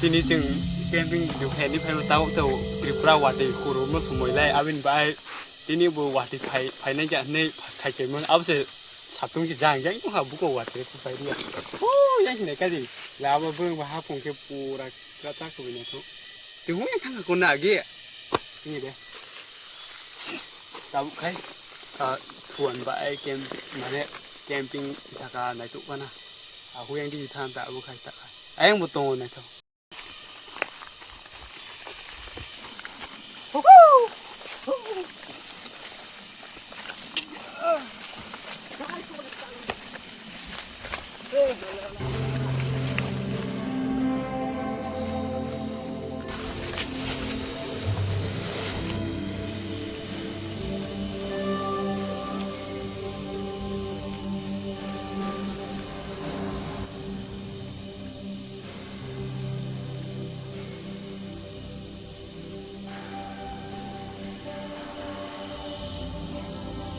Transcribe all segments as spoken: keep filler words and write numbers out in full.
Tini chwng camping video khaini phai tabuk tabuk Tripura watwi khurokno sumui lai aboni bai tini bo watwi phai phainai kha hinwi khai kaimon abo se satung se jang jang wngkha buko watwi phai ria. O yang hinai kha di lama bwrwng bo hapung khe pura kwchak kwbwi naithok. Twi hwnwi thangkha konna age. Tini de. Tabuk khai, ah, phuan ba ai camp, mane camping saka naituk kana. Aku yang di than ta abu khai ta. Ayang bo tongo naithok.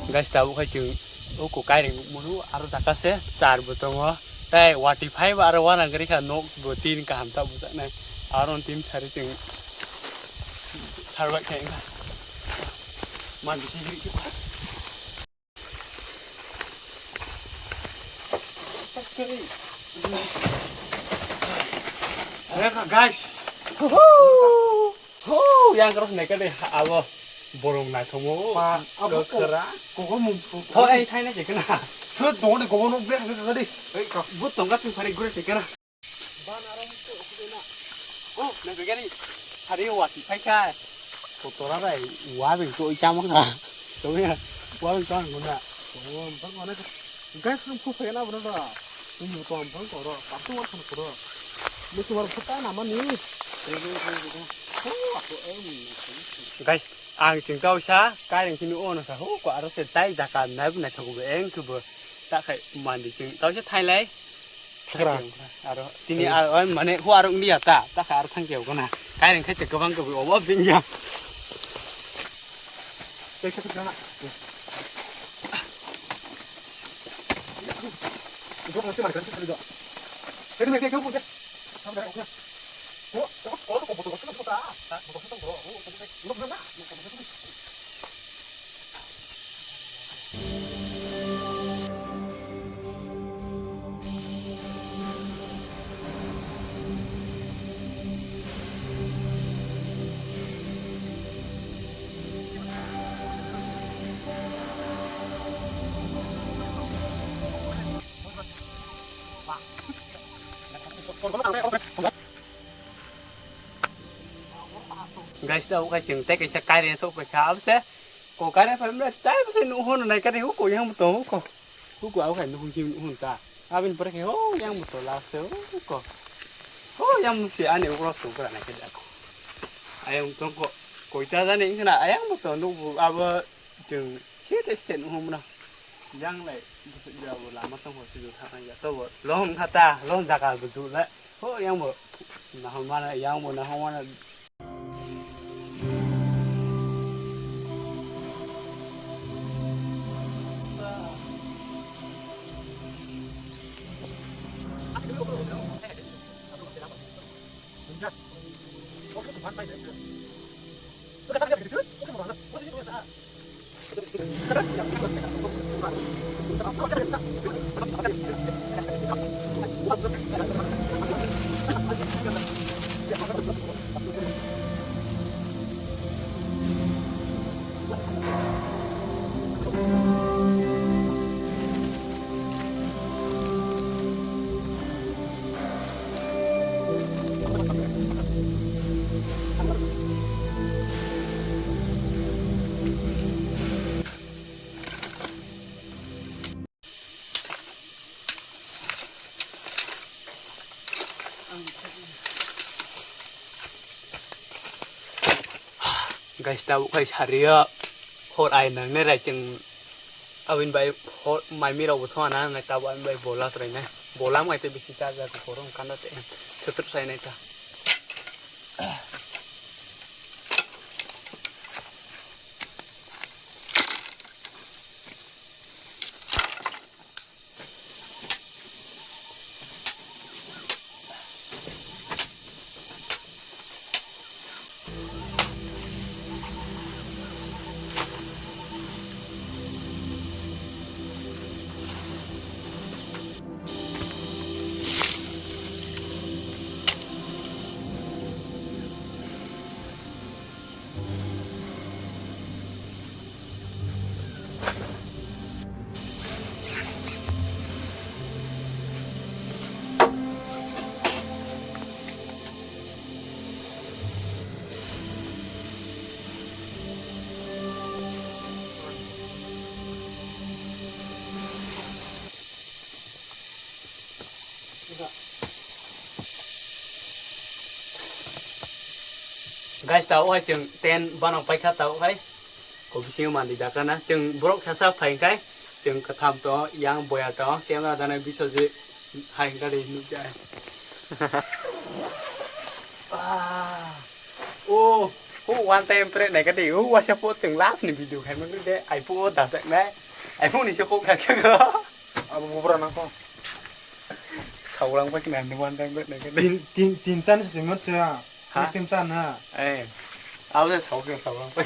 Guys, tabuk hai chwng o kwkaireng nukmano, aro jaka se char bo tongo, tei watwi phai bo aro uanang kwrwi kha, nok bo tin kaham ta bwchaknai, aro tin sari chwng sarbai khai wngkha, man bisi hiri khe. Guys. Ho, yang kerok naikade abo borong naikhomo. Pa, abo ko-, kera. Kogo mung. Ho, ei thaina je kena. Thut dongo de kogo no bre kagadi. Ei ka, bu tongga tu phari gure je kena. Ban aram tu sudena. Oh, na begani. Hari wati phai ka. Kotora rai, wa beng to i chamang na. To ya, wa beng chamang na. Oh, bang mana. Guys, nung phu phai na bro da. Nung to am bang koro, patu wa khan koro. Musu war phata na mani. Guys, ang chwng kaisa kaireng chini ono sa, hu ko aro se tai jaka naibu naithok bo eng khe bo ta khai mandi chwng kaisa thailai. Thagra. Aro tini a, oi mane hu aro wngya ta, ta khai aro thang khe gona. Kaireng khai te kwbang khe bo obo bingya. Tei khe gana. Ibu nasi makan tu do. Tadi mereka kau pun. Guys, da ukai chwng tei kaisa kaireng sok kaisa abse ko kaireng phaimle tai bwsai nuhun nai kani huko yang to huko huko au khai nuhun chim nuhun ta abin pore khe ho yang to last huko ho yang se ani ukro sok ra nai khe ako ayang tongko koita jani khna ayang to nubu abo chwng sete sete nuhun na yang lai ya bo lama tongko se thang ya to bo lom khata lom jaga bu du lai. Ho yang bo nahor mana yang bo nahor mana. Guys, tabuk khai sario hor ai nangnai rai chwng aboni bai hor mai mui rok bo songna nangnai tabuk aboni bai bola swrainai bola wngkha tei bisi charger kuphur wngkha no tei swtwk sainai ta. Guys, tao hai chwng tent banang paikha tao hai. Ko bisingo mandi dakana. Chwng borok khasa phai khai. Chwng katham to, yang boya to, camera dana Biswajit hai gari nukjai. Ah. Oh, oh, one time pre nai kati. Oh, wasa po chwng last ni video khai mang de. Ai po da tak nai. Ai po ni se ko kha kha. Abo bubra nang ko. Saulang pa kina ni one time pre nai kati. Tin, tin, tin tan se mo cha. Ha? System sa na. Eh. Abo se sau ke saulang pa.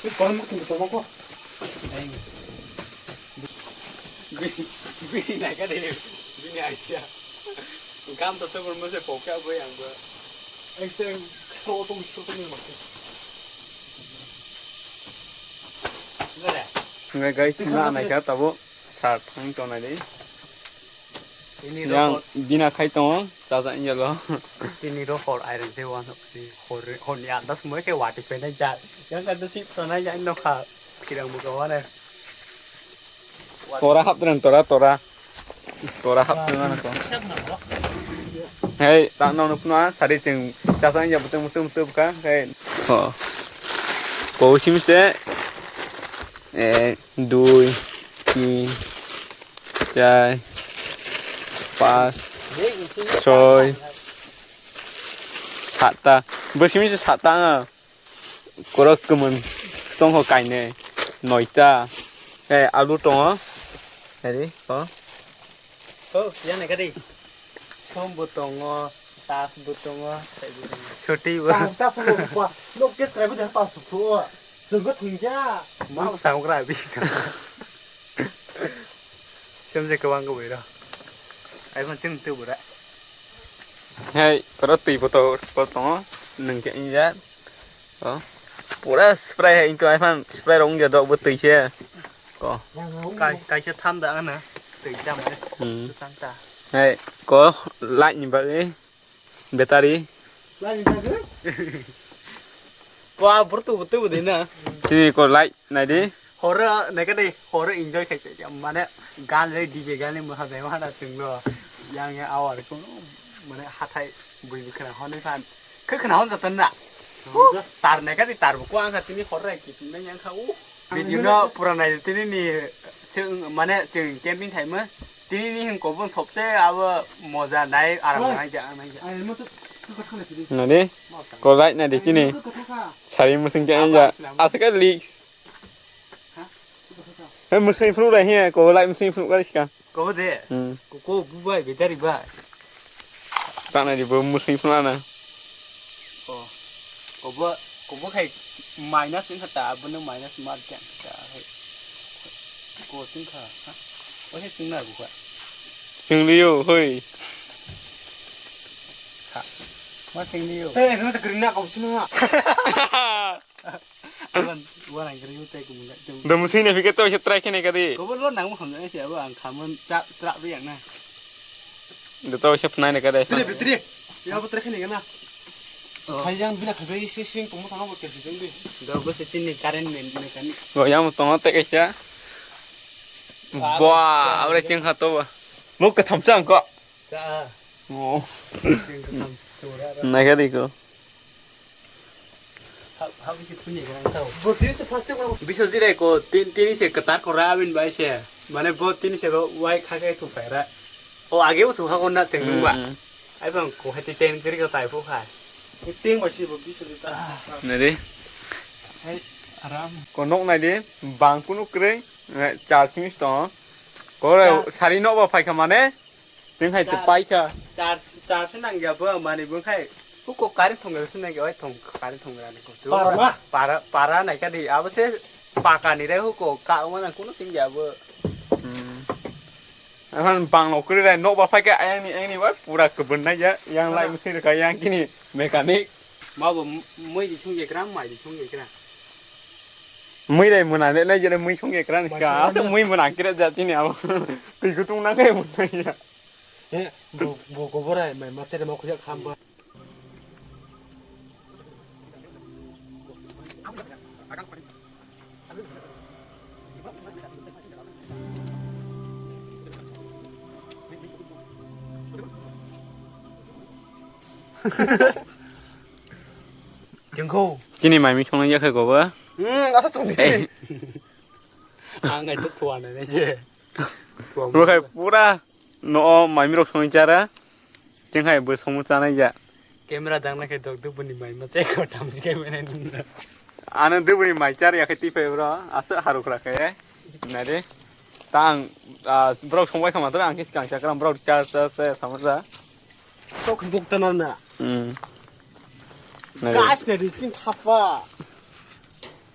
Ni kon mo tin to mo ko. Eh. Bi, bi nai kati. Bi ni idea. Gam to to mo se po kya bo yang bo. Ai se ko to mo to mo. Ngai guys, na nai ka tabo. Sar thang tongnai di. Tini yang rohor bina khai tongo, chajakya lo. Tini rohor airok je uansuk si hor, horni anda sumoi khe watwi phainai jak. Yang kata si tonai jak nokha. Khirang buka wane. Tora hapdreng, tora, tora. Tora hapdreng ano ko. Hei, tak nang nukno, sari chwng chajakya butung, butung, butung buka. Hei. Ho. Ko simse. Eh. Dui, tin, char, pas, soi, satta. Bo simi se satta ang. Korok kwmwn tongkho kainwi. Noita. Eh, alu tongo. Ari, oh. Oh, yang naikha di. Som bo tongo, tas bo tongo, tai bo tongo. Chuti bo. Tas, tas bo, ba, nok kes krai bo de pas bo. Jeng go thung ja. Ma sa ong kra bi. Sem je kwbang kwbwi ro. Ai phone chwng tu bura. Hei, oro twi botol, botol tongo. Nwng khe injak. Oh. Pura spray hai, wngkha, iphang spray rok wngya dok bo twi se. Ko. Kai, kaisa tham da ano. Twi tam le. Hmm. Swkang ta. Hei, ko light ni bagwi battery. Light ni bagwi? Ko a burtu burtu budi na. Sini ko light nai di. Horo neke de, horo enjoy khai khai, mane gan le D J gan le moha de, moha da chwng lo. Yang yang awar ko, mane hathai bui bui khna hon khan. Khe khna hon jatan na. Tar neke de, tar bu ko ang kha tini horo ki tini yang kha u. Video no pura nai tini ni, mane chwng camping khai ma. Tini ni hin ko bon sopte abo moja nai, aram nai ja, nai ja. Nani? Ko light nai di tini. Sari musing ja ja. Asaka leaks. Hei, mwswi phunuk lai hiya, ko lai mwswi phunuk lai sika. Ko de. Hmm. Ko, ko bu bai, battery bai. Tang nai di bo mwswi phunuk ana. Ko. Ko bo, ko bo khai minus wngkha ta, abo no minus mark kya ta hai. Ko wngkha, ha? O he sing na bu kha. Sing liyo, hoi. Ha. Ma sing liyo. Eh, no ta green na ko sino ha. Wan, wan ang kiri utai ku mula tu. Da musi ne fike to se try kene kadi. Ko bo lo nang mo kham jang se abo ang khamon cha tra bi yang na. Da to se phnai ne kadi. Tiri, tiri. Ya bo try kene na. Oh. Khai yang bina khai bai se sing tong mo thang bo ke sing bi. Da bo se chini current men mechanic. Go yang tong te ke cha. Ba, abre ching kha to ba. Mo ka tham chang ko. Sa. Oh. Ching ka tham chura ra. Na kadi ko. Biswajit rai ko tin, tini se kwtar kora abin bai se. Mane bo tini se bo wai kha khe thu phaira. O age bo thu kha ko na teng nung ba. Hmm, hmm. Ai bang ko hai ti ten kiri ko tai phu khai. Teng bai se bo Biswajit ta. Nari. Hai aram. Ko nok nai di bang kunu kre, eh, char simi sto. Ko sari nok ba phai kha mane. Teng hai te pai kha. Char, char se nang ya bo mani bo khai. Huko kari thong se nang ya, oi thong kari thong ra ni ko. Para ma? Para, para nai ka di. Abo se paka ni re huko ka ma nang kuno sing ya bo. Hmm. Ahan bang no kri rai nok ba phai ka ayang ni, ayang ni ba pura kubun nai ya. Yang lai mesti ka yang kini mechanic. Ma bo mui di sung ye kram, mai di sung ye kram. Mui rai muna ne nai jene mui sung ye kran ka. Asa mui muna kira jati ni abo. Tui kutung nang kai muna ya. Eh, bo, bo, bo, borai, mai, ma, chere, ma, khuya, kham, ba. Chwngkho. Chini maimi songnai yakhe gobo. Hmm, asa tongdi. Eh. Ang ai to thuana ne je. Bro khai pura no maimi rok songwi chara. Chwng hai bo songmo chanai ya. Camera dang na khe dok dubuni maima tei kotam si kai mane nung. Ano dubuni mai char ya khe tipai bro. Asa harukra khe. Nare. Tang, ah, bro songbai khama to ang khe kang chakram bro char char char samra. Sok buk ta na na. Hmm. Nare. Gas ne di chin thapa.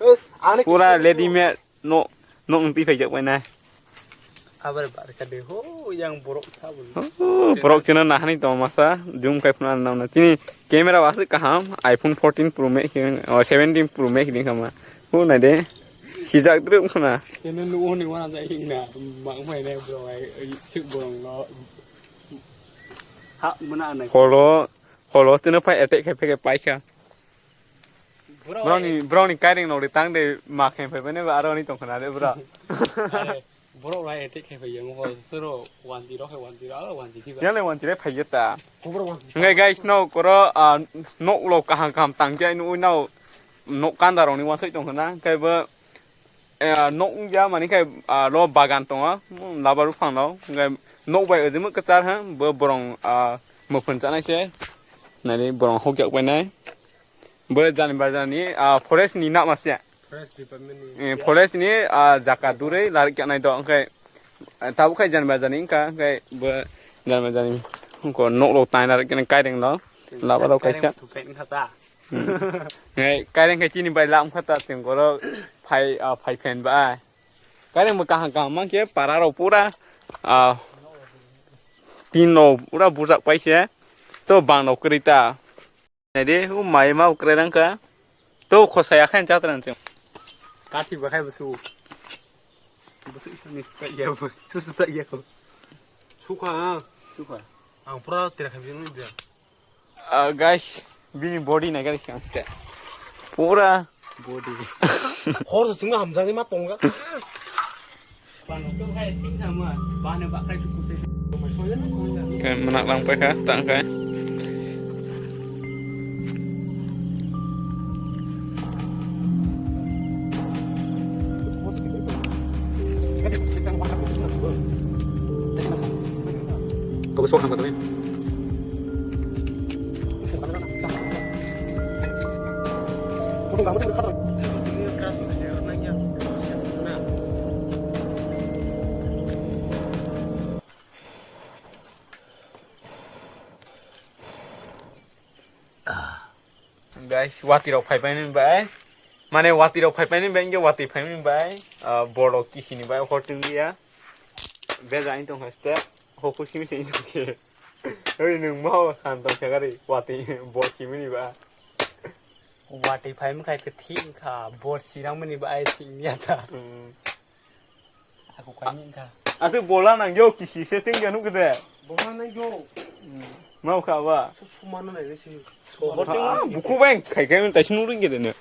Eh, ani pura lady me no no ung tipai jak bai na. Abar bar ka de ho yang borok tha bun. Oh, borok chena na hani to masa jum kai phuna na na. Chini camera wase kaham iPhone fourteen Pro Max, oh, seventeen Pro Max din kama. Ho na de. Sijak drum khuna. Kene nu oni wana da ing na mang mai ne bro ai sik borong no. Ha muna nai. Holo, holo tene pai attack khai phege paisa. Bro, browni, browni kairing nori tang de ma khe phai bene ba aro ni tong khana de bro. Are, bro lai etik khe phai yang ho suro one zero khe one zero aro one zero. Yale one zero phai ta. Kubro one zero. Ngai guys no koro, ah, nok lo kaham kaham tang jai nu nau nok kanda roni wasai tong khana kai ba. Eh, nok wngya mani khe, ah, lo bagan tongo, mm, laba buphang rok. Hwnkhe nok bai ojimo kwchar ha, bo borong, ah, muphun chanai se. Nari borong hokjak bai nai. Bo jani bajani, ah, forest ni nama se. Forest department ni. Eh, forest ni, ah, jaka durui larik kya nai do, hwnkhe, ah, tabuk khai jani bajani wngkha, hwnkhe bo jani bajani wngkha nok rok tain larik kya nai kaireng rok. Laba rok kaisa. Kaireng thupek wngkha ta. Hmm. Ngai, kaireng khe chini bai lam kha ta chwng borok phai, ah, phai phen bai. Kaireng bo kaham kaham mang khe para rok pura, ah, tin rok pura bujak pai se. To bang rok kwrwi ta. Nai de, o mai ma kwrwi rang kha. To khosai akhe cha tran chwng. Kathi ba khai busu. Busu ni ka ya bu. Su su ta ya ko. Sukha. Sukha. Ang pura tira khabi ni dia. Ah, guys, bini body na guys ang te. Pura body. Hor sung hamjani ma tongga. Khe mwnaklang paikha tang khai. Kau besok nang kau ni. Guys, watwi rok phai paimani bai. Mane watwi rok phai paimani bai, hwnkhe watwi phaimani bai. Ah, borok kisini bai hor chwng liya. Beja ani tong haste. Hoku simi se tong khe. Oi, nwng ma o san tong khe gari. Watwi bor simini ba. Watwi phaimani khai khe thik kha. Bor sirang mani bai thik ya ta. Hmm. Aku kani ka. Aswk bola nang yo kisi se ting janu kede. Bola nang yo. Mau kha ba. Sumano nai si. Buku bang khai khai tai sunu ring kede ne.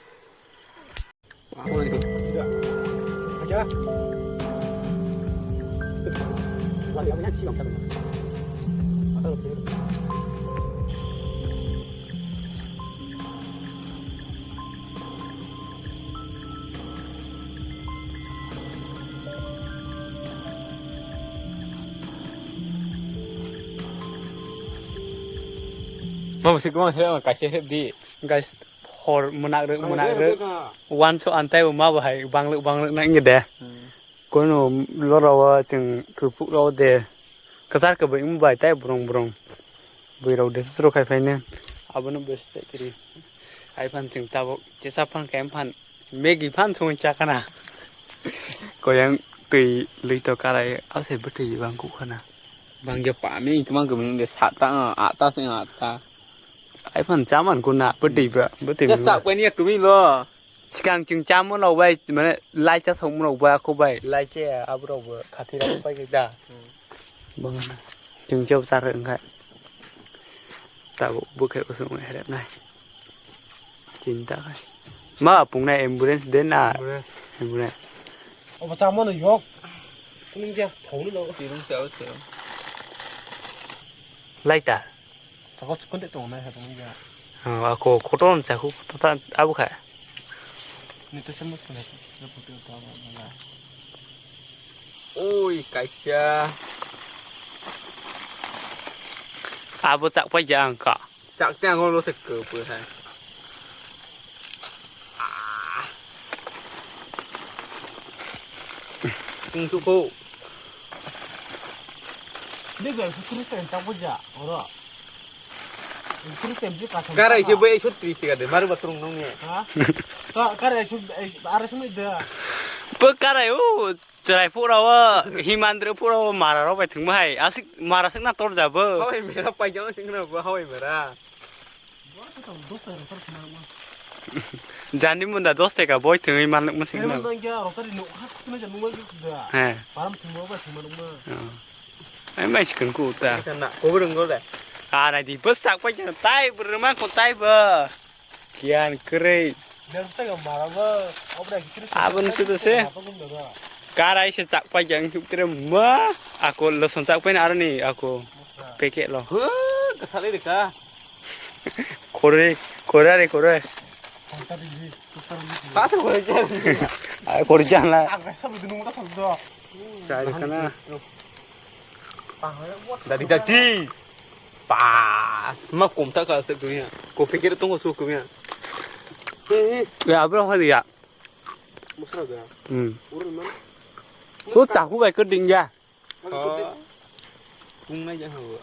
Mama si kumang se kaisa hep di. Guys, hor mwnakrik mwnakrik. Wanso antai bo ma bahai bangluk bangluk na inge de. Kono lora o chwng thupuk rw de. Kwchar kwbwi wng bai tai brong brong. Bwrwi rok de suro khai phaino. Abono bwswk tai kwrwi. Hai phan chwng tabuk chesa phan khe phan Maggie phan songwi chakana. Koyang twi lwi to karai ase bwtwi bang kukhana. Bang ya pami kwmang kwmang de sat ta, ah, ta se ah, ta. Hai phan chaman kuna bwtwi ba bwtwi. Chak bai ni kwmwi lo. Sikang chwng chamo no bai mane lai cha song mo bai ko bai. Lai che abrok bo khathira bai da. Bangana. Chwng chau char wngkha. Tabuk bwkhe usung herep nai. Chinta khai. Ma pungnai ambulance den na. Ambulance. Ambulance. Obo tamo no yok. Kuning dia thong no. Tirung chau chau. Lighter. Tako chukon de tong nai ha tong ya. Ako kotor ni chakhu kotor ta abo kha. Oi, kaisa. Abo chak pai ja ang ka. Chak te ang lo se ko pu hai. Ah. Tung su ko. Ni ga su kru ten ta pu ja oro. Karai se bai ekso tris taka de, maru bathroom nung ne. Ha? Ka-, karai su, eh, ara su ni de. Bo karai o, chwrai phura o, himandra phura o, mara rok bai thwngma hai. Asik mara sik na tor ja bo. Hawai mera pai jang sing na bo, hawai mera. Jani munda dos taka boi thwngwi manlwk masi no. He. Ai mai sikon ku ta. Kana, ko rung go le. Ara di bus tak pai jang tai, bwrwma ko tai ba. Kian kwrwi. Abon su to se. Karai se chak pai jang suk tre ma. Ako loson chak pai na aroni ako. Peke lo. Huh, kasale de ka. Kore, kore are kore. Pasa kore jan. Ai kore jan la. Ang ka sabu dunung ta sabu do. Chai kana. Dadi dadi. Pas, ma kom ta ka se dunia. Ko pikir tong ko su kumya. Ya abro ha dia. Musra ga. Hmm. Urun man. Ko chaku bai ko dingya. Tung nai jang habo.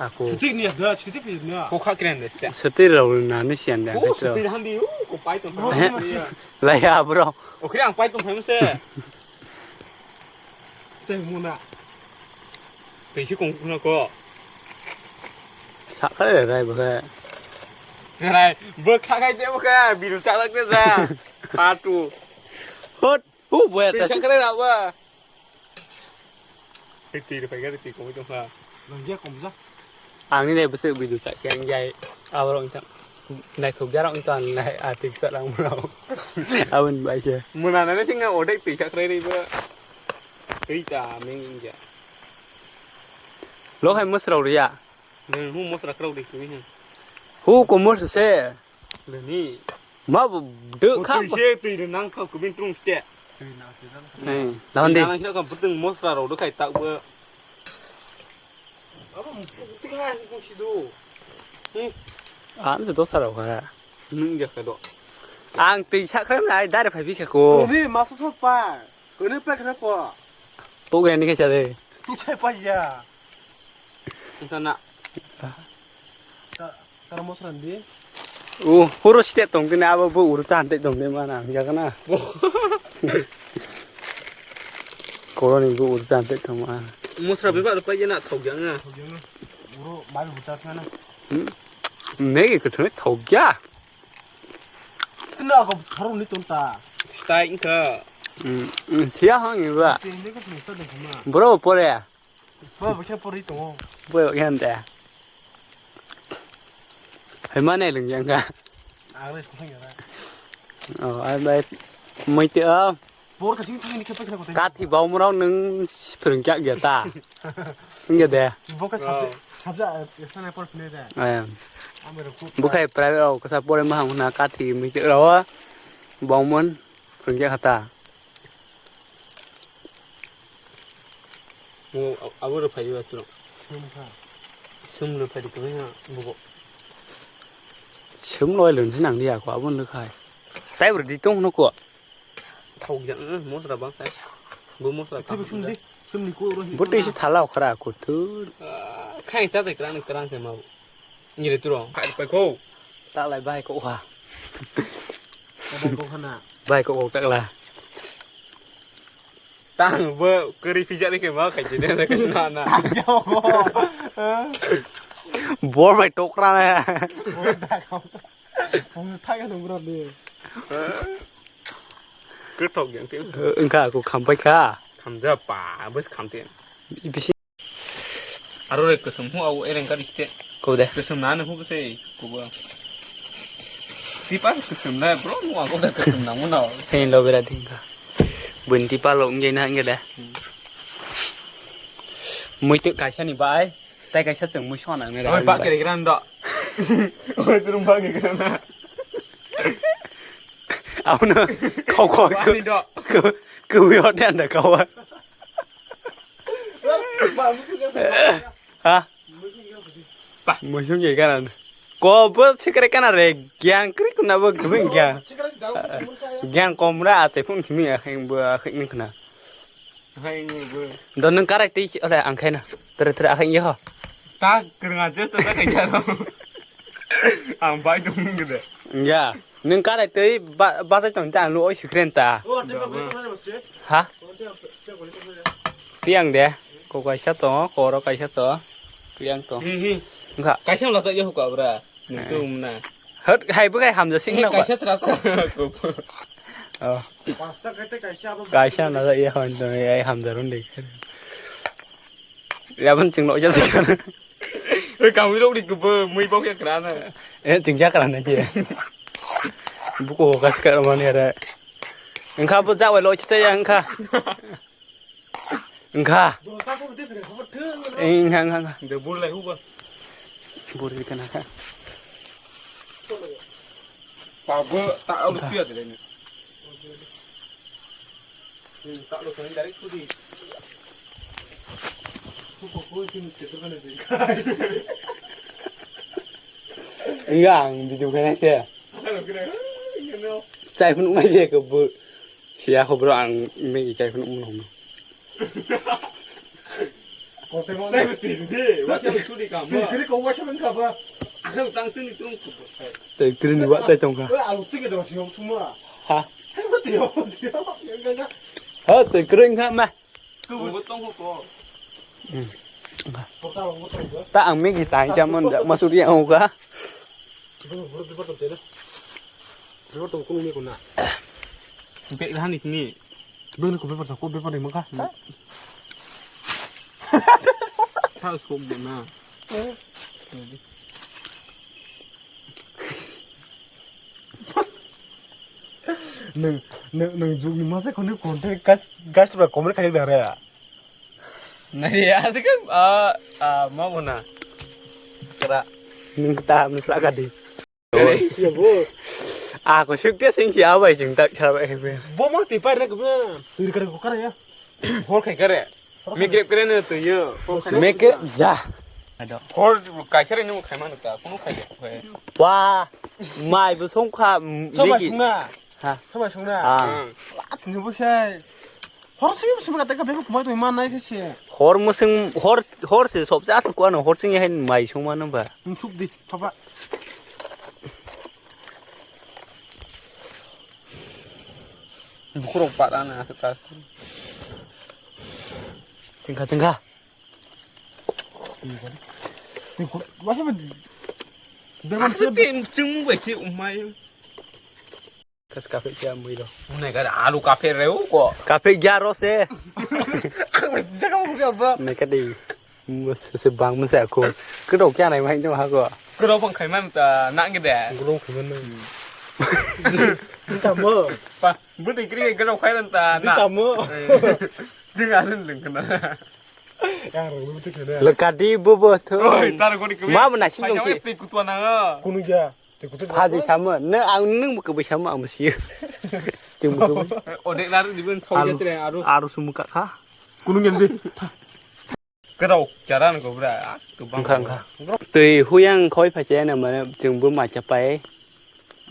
Ako. Sutik ni ada, sutik ni ada. Ko kha kren de. Sutik rau na ni sian da. Ko sutik handi u, ko pai tong. Laya bro. Oke ang pai tong phaim se. Tei muna. Tei si kong kuna ko. Sakare rai bokhe. Rai, bokha khai de bokhe, biru chalak de da. Patu. Hot. Hu boya ta. Pisa kare ra ba. Twi rw phaikha twi komui tongkha. Nangya komja. Ang ni nai bwswk video cha khe ang jai. Aborok wngkha. Naithok jarok wngkha ang nai atwk cha rang mano. Aboni bai khe. Muna nai sing odek twi cha krai ri ba. Twi cha ming wngya. Lo khai mwsrok riya. Nang hu mwsra krok de kini hin. Hu ko mwsra se. Leni. Ma bu de kha. Twi se twi de nang kha kubin trung te. Twi na se. Nang de. Nang kha butung mwsra rok de khai tak bo. Abo mutu kha ni ko si do. An se do sara kha. Nung ja kha do. Ang twi sa kha nai dare phai bi kha ko. Ni ma so so pa. Kone pa khna po. To ga ni khe cha de. Tu chai pa ya. Ntana. Ta, ta mosra ndi. O, horo site tong kene abo bo uru ta hante tong de mana, ya kana. Koroni bo uru ta hante tong ma. Mosra beba pa ya na thok ya na. Uru mal buta kana. Megi ko thone thok ya. Tino ako tharo ni tonta. Tai inka. Sia hang iba. Bro pore. Bo bo khe pori tongo. Bo yan da. Hai mane lung yang ka. Ang le song ya. Oh, ai bai. Moi te a. Bor ka sing thangni khe paikha kotai. Kathi baumrok nung phrwng kya gya ta. Wngya de. Bo khe sabja, sabja, eh, sana por phne de. Ayang. Amero ku. Bukhai private rok kasa pore mahang huna kathi mite rawa. Bongmon phrwng kya khata. Mo abo ro phai ba chwrwng. Sum kha. Sum no phai de kwbangma bugo. Sum no lun sinang dia ko abo no khai. Tai bro di tong no ko. Thok jang, eh, mosra bang khai. Bo mosra. Tei sum di, sum ni ko ro. Bo tei si thala okhra ko thur. Ah, khai ta te krang krang se ma. Ni re turo. Khai pa ko. Ta lai bai ko ha. Bai ko ko khana. Bai ko ko ta la. Tang bo kari pijak ni ke ma khai je ne na na. Bor bai tokra na. Thai ka nungro ni. Kwthok yang tin. Engka aku khampai kha. Khamja pa, bus khamte. Bisi. Aro re kusum hu au ereng kari ste. Ko de. Kusum na ne hu se ko ba. Tipa kusum na bro nu aku de kusum na mu na. Sen lo bera dingka. Bunti pa lo nge na nge de. Muitu kaisa ni bai. Tai kaisa chwng mui sona nang nai. Oi, ba kere gran do. Oi, turum ba kere gran na. Abono khau khau. Ba ni do. Kwbwi hor de anda khau. Ha? Ba. Mui sung ye kana. Ko bo sikre kana re. Gyang kri kuna bo gming gyang. Gyang komra ate phun khimi akheng bo akheng ni khna. Hai ni bo. Don nang karai tei ole ang khaina. Tere tere akheng ye ho. Ta krnga je to ta kaya ro. Ang bai dong gede. Ya, nang karai tei ba ba tong ta lu oi sikren ta. Ha? Piang de. Ko kaisa to, ko ro kaisa to. Piang to. Hi hi. Engkha. Kaisa la ta ye ho ka bra. Nung tu na. Hot hai bo kai hamja sing na. Kaisa sra ta. Oh. Pasta kete kaisa abo. Kaisa na ya hon to ai hamja run de. Ya ban ching lo ja sikana. Oi ka wi lo ri ku bo mui bok ya kra na. Eh ching ja kra na je. Buko ka ka mani ara. Engkha bo ja wai lo chita ya engkha. Engkha. Engkha, engkha, engkha. De bur lai huba. Bur di kana kha. Pabo ta alu pia de ni. Ta lo kan dari kudi. Engkha ang video kana khe. Chai phun mai je ko bur. Siya ko bro ang megi kai phun umno. Kote mo na. Tei tiri ko wa shaman ka ba. Ang tang tini tung ko. Tei tiri ni wa tai tong ka. Alu tike do si hom suma. Ha. Hai mo tio tio. Ha tei kring ha ma. Ko tong ko. Ta ang megi tai jamon masuri ang ka. Bebak tong kunu ni kuna. Bek rahan ni sini. Bebak ni ko bebak tong ko bebak ni maka. Tha ko na. Nang nang nang jug ni masa ko ni content gas gas ba comment khai da re. Nai ya sik ah ah ma bona. Kra. Nung ta nung sra ka di. Iya, bo. Ah, ko suk dia sing si abai sing tak sabai ke. Bo mang tipai na kebe. Tiri kare ko kare ya. Hor khai kare. Mekrep kare ne to yo. Mekrep ja. Hor kaisare ni khai manu ta. Kunu khai ya. Wah, mai bo song kha. Sama sungna. Ha. Sama sungna. Ah. At ni bo sai. Hor simi simi kata ka bebak kumai to iman nai se. Hor musung hor hor se sob ja ko ano hor sing hen mai sung manu ba. Suk di thapa. Bukurok pa dana se ta. Tingka tingka. Masa ba. Berman se. Tim chung bai si umai. Kas kafe kya mui ro. Mune kare alu kafe reu ko. Kafe kya ro se. Ang jaga mo kya ba. Ne kadi. Mese se bang mese ko. Kedo kya nai mai no ha ko. Kedo bang khai man ta na ngi de. Kedo khai man. Di tamo. Pa, bu de kri kedo khai man ta na. Di tamo. Jing alun lung kana. Yang ro bu te kene. Lekadi bu bu tu. Oi, tar ko ni kri. Ma bu na sing dong ki. Pe kutwa na. Kunu ja. Phaji samo, nang ang nang bo kwbwi samo ang bo sio. Chwng bo kwbwi. Odek lar di bun thau jatre aru. Aru sumu ka kha. Kunu ngen di. Kwrao charan ko bra. Wngkha wngkha. Twi huyang khoi phai chaya na mane chwng bo macha pai.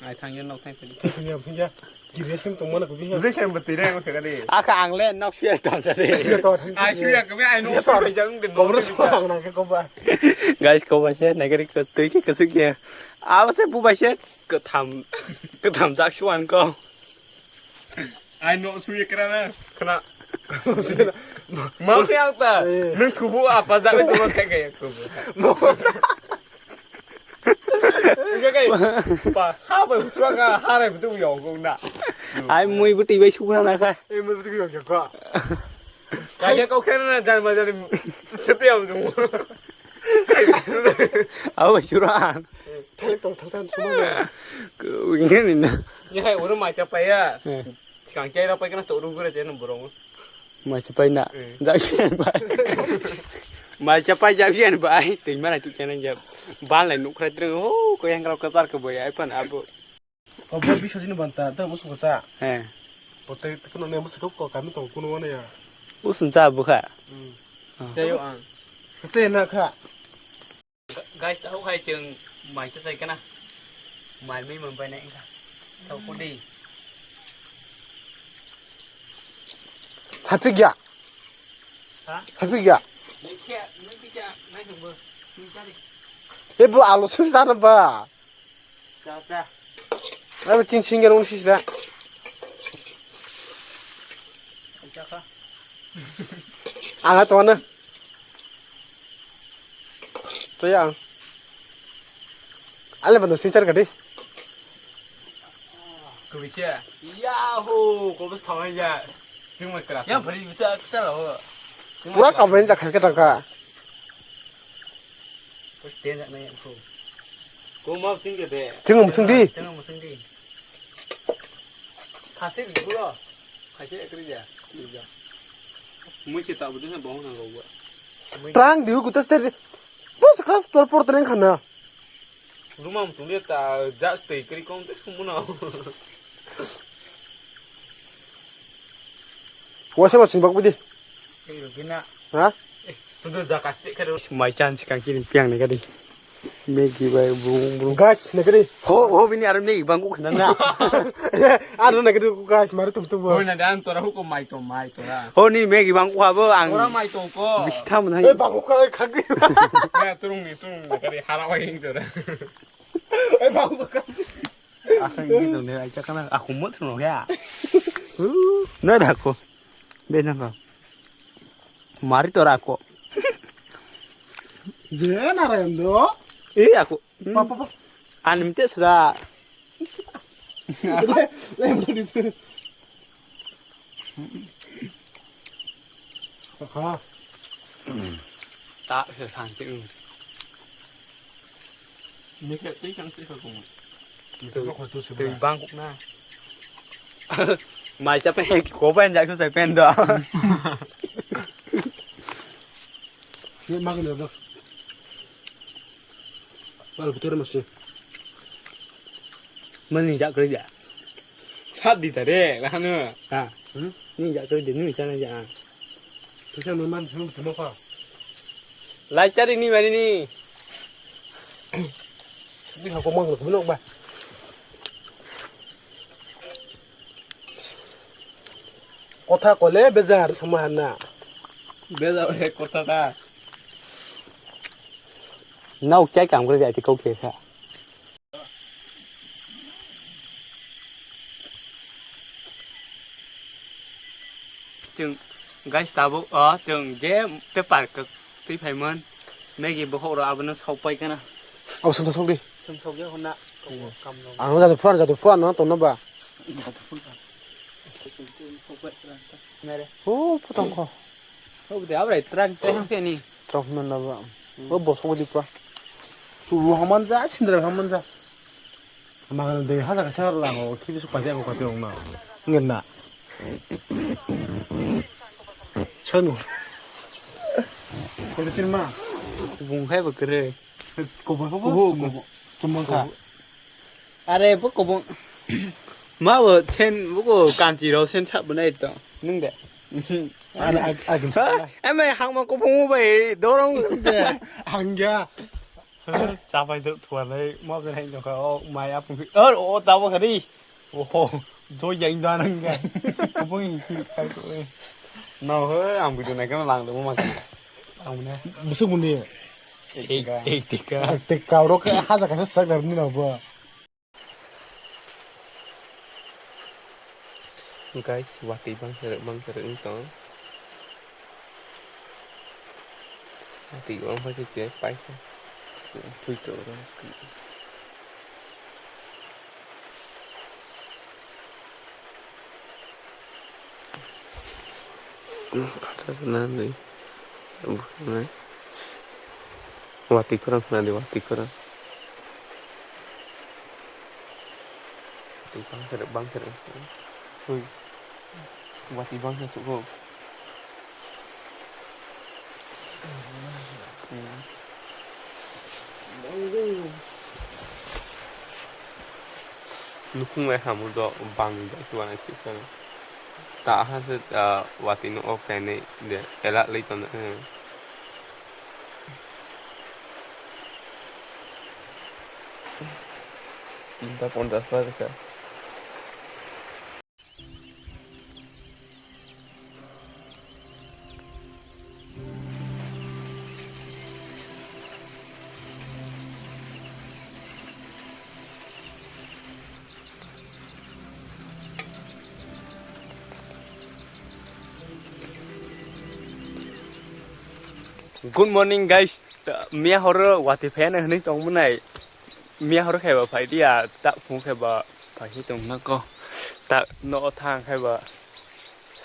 Ai thang yen nok thang phai. Phai ya phai ya. Gire sing tong mana ko biha. Lekhem bo tire mo kha di. Aka ang le nok suya tam sa de. Ai suya ko ai nok suya jang de. Kobro so ang nang ke koba. Guys, koba se nagari ko twi ke kusuk ya. Abo se bubai se kwtham, kwtham jak suan ko. Ai no suye krana khna. Ma khe ang ta. Nung kubu apa jak ni tuma khe khe kubu. Khe khe. Pa ha ba tua ka ha re bu yo go na. Ai mui bu ti bai su na kha. Ai mui bu ti yo ko. Kaya kau khe na jan ma jan. Sepi am tu. Abo suran. Thang tong thang thang suma. Ko ngene na. Ni hai oro mai cha paya. Kang chai ra pai kana to ru gure chen borong. Mai cha pai na. Jak chen pai. Mai cha pai jak yan bai, twi mana tu kena jak. Ban lai nuk khrai treng ho, ko yang rok ka par ka boy ai pan abo. Obo bisajini banta, ta musu ko cha. He. Pote kuno ne musu ko kami to kuno wana ya. Usun cha bukha. Hmm. Ah. Chayo ang. Kache na kha. Guys, tau khai chwng mai cha chai kana. Mai mi mon bai nai kha. Tau kudi. Thapik ya. Ha? Thapik ya. Nai khe, nai khe cha, nai thung bo. Nai cha di. Ebo alo sung sana ba. Cha, cha. Abo chin sing ya rung sisra. Cha kha. Ala to na. To ya. Ale bando sing char ka di. Kubisa. Yahoo! Kobus thawai ya. Tingma kra. Ya bhari bisa ksa lo. Pura kaben ja kha ka ta ka. Ko ten jak nai ko. Ko ma sing ke de. Tingma sing di. Tingma sing di. Khasi ni bulo. Khasi ekri ya. Mui se ta bu de bong nang ro. Trang diu kutas ter. Bus kelas dua por tereng khana. Rumam tungde ta jak tei kri kong te sumuno. Wasa ma sinbak bidi. Ei rugina. Ha? Sudu jak aste kero. Mai chan sikang kini piang ne kadi. Megi bai bung bung. Gas ne kadi. Ho ho bini aro megi bangku khana na. Aro ne kadi gas maru tum tum. Hoi na dan tora huko mai to mai tora. Ho ni megi bangku abo ang. Tora mai to ko. Bistha mun hai. Eh bangku ka khagi. Ya turung ni turung ne kadi hara wai ing tora. Eh bangku ka. Asang ini tuh nih aja kan aku mau tuh ya. Nah dah aku. Bena ka. Mari to rako. Je narayan do. Eh aku. Papa papa. Anim te sudah. Ha. Ta se sang te. Ni ke tei sang te ko. Ni to ko tu se. Tei bang kuk na. Mai cha pen ko pen ja ko sai pen do. Ni ma ko do. Wal betul masih. Mani jak kerja. Sat di tare, rahanu. Ha. Hmm? Ni jak kerja ni chana ja. Bisa memang belum semua kok. Lai cari ni mani ni. Ni aku mau ke belok ba. Kotha kole bejar sama hana. Bejar he kotha ta. Nau chai kam kore jai ti kau ke sa. Chwng guys tabuk o chwng je paper kwk twi phaimon Maggie bokhok rok abono sok pai kana. Abo songsa sok di. Chwng sok ya honna. Ang jadu phura jadu phura no tongno ba. Jadu phura. Sok pai kana. Nare. O putang ko. Sok de abrai truck tei hang ni. Truck no na ba. O bosok di pa. Tu haman ja sindra haman ja. Mangan de haja ka sar la ho, khi su pa ja ko ka te ong na. Ngen na. Chanu. Ko de tin ma. Bung khai ba kre. Ko ba ko. Ko ko. Tumang ka. Are bo ko bung. Ma bo sen bo ko kanti ro sen chap nai to. Nung de. Are ag ag. Eme hangma ko bung bai dorong de. Hangya. Chapai dok thuanai mok nai nokha o mai apung phi. O o tabo khari. Oho. Doi jai da nang ga. Kubung hi hi kai ko. No he ang video nai kana lang do ma. Ang ne. Busuk muni. Ei ei tika. Tik ka ro ka haja ka sak dar ni no bo. Guys, watwi bangsa rwk bangsa rwk wng tong. Watwi bangsa khe paikha. Thwi tong rw. Watwi khorang khna di, watwi khorang. Watwi bangsa rwk, bangsa rwk. Ui. Watwi bangsa sugo. Nukhung lai hamu do bang bai tuana chikon. Ta ha se, ah, wati no ok kai nei de ela lei ton. Tinta pondas pa ka. Good morning, guys. Miya horo wati phaiya na hinwi tongmwnai. Miya horo khaiba phai dia, ta phung khaiba phai hi tong nako. Ta no thang khaiba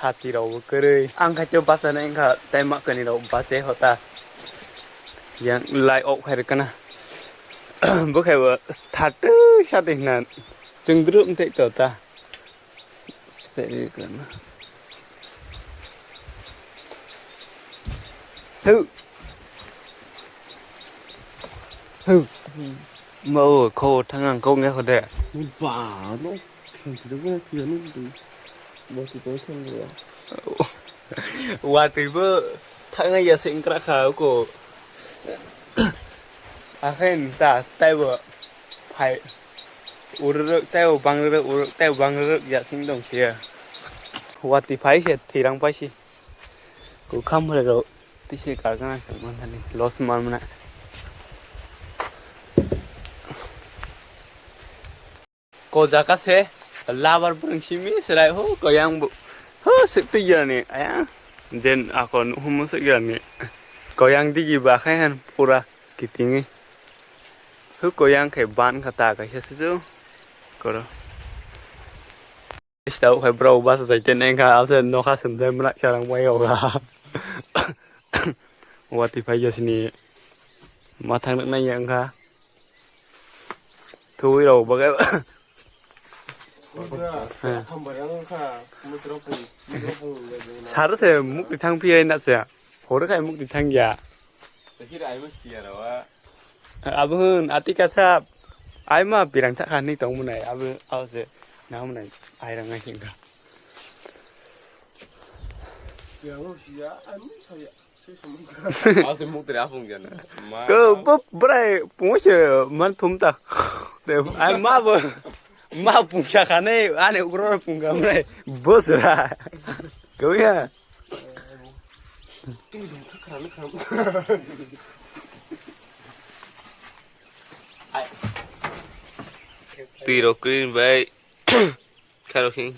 sati rok bo kwrwi. Ang khaito basa na wngkha, tai ma kani rok basa hota. Yang lai ok khai rwkana. Bo khaiba thatu sati hina. Chwng drum thai to ta. Speri kana. Hu. Hu. Mau kho thangang kho nge hode. Ba no. Thang sida ba ki anu. Ba ki to thang ya. Wa twi bo thangai ya sing kra kha ko. Akhe ta taibo phai ururuk taibo bangruruk uruk taibo bangruruk ya sing dong siya. Wati phai se thirang pai si. Ku kham hore ro tise kargana se man thani los man mana. Ko jaka se labar bwrwng simi serai ho koyang bo ho sik twi yani aya jen ako nuhumu sik yani koyang digi ba khai han pura kitingi ho koyang khai ban kha ta kaisa sisu koro. Stau khai bro basa jai ten engkha ase nokha sumjai mrak sarang bai yoga. Wati phai yasini mathang nai yang kha. Thuwi rok bagai. Sar se mukti thang phiya na cha. Horo khai mukti thang ya. Abun ati kasa ai ma pirang thak kha ni tong munai abu au se na munai ai rang ngai sing kha. Pirang siya ai mung saya. Ase mukti ra phung jana. Ma. Ko bo brai pungo se man thum ta. Te ai ma bo ma pung sa khane ane ukro pung ga brai. Bos ra. Ko ya. Twi rok green bai. Kharo khing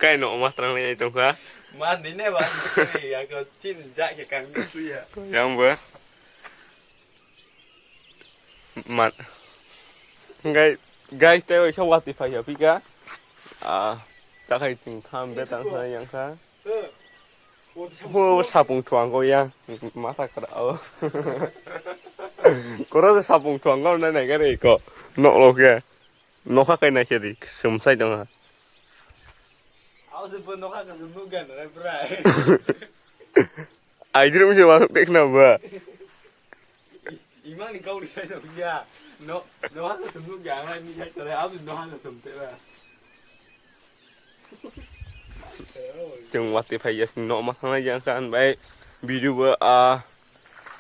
kai no ma trang lai tong kha. Ma ni ne ba ni ya ko chin ja ke kang ni su ya. Yang ba. Man. Gai gai te oi sa wati phai ya pika. Ah, ta khai ting tham be tang sa yang kha. Ho sapung thuang ko yang. Ma sa kra o. Koro sapung thuang ko na na gare ko. No lo ke. Nokha kai nai khe di, sumsai tong ha. Abo se bo nokha ka sum nukya na brai. Aidrum se masuk tek na ba. Imang ni kau di sai tong ya. No, nokha ka sum nukya, ama ni sai tore, abo nokha ka sum te ba. Chwng wati phai ya, no ma thang ya kan bai. Video ba a.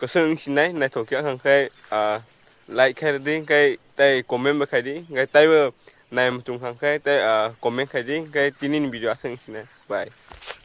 Kwswng sinai naithok khe wng khe, ah, like khai rwdi, hwnkhe tei comment bo khai di, hwnkhe taibo nai muchung kha, hwnkhe tei, ah, comment khai di, hwnkhe tini ni video aswk sinai. Bye.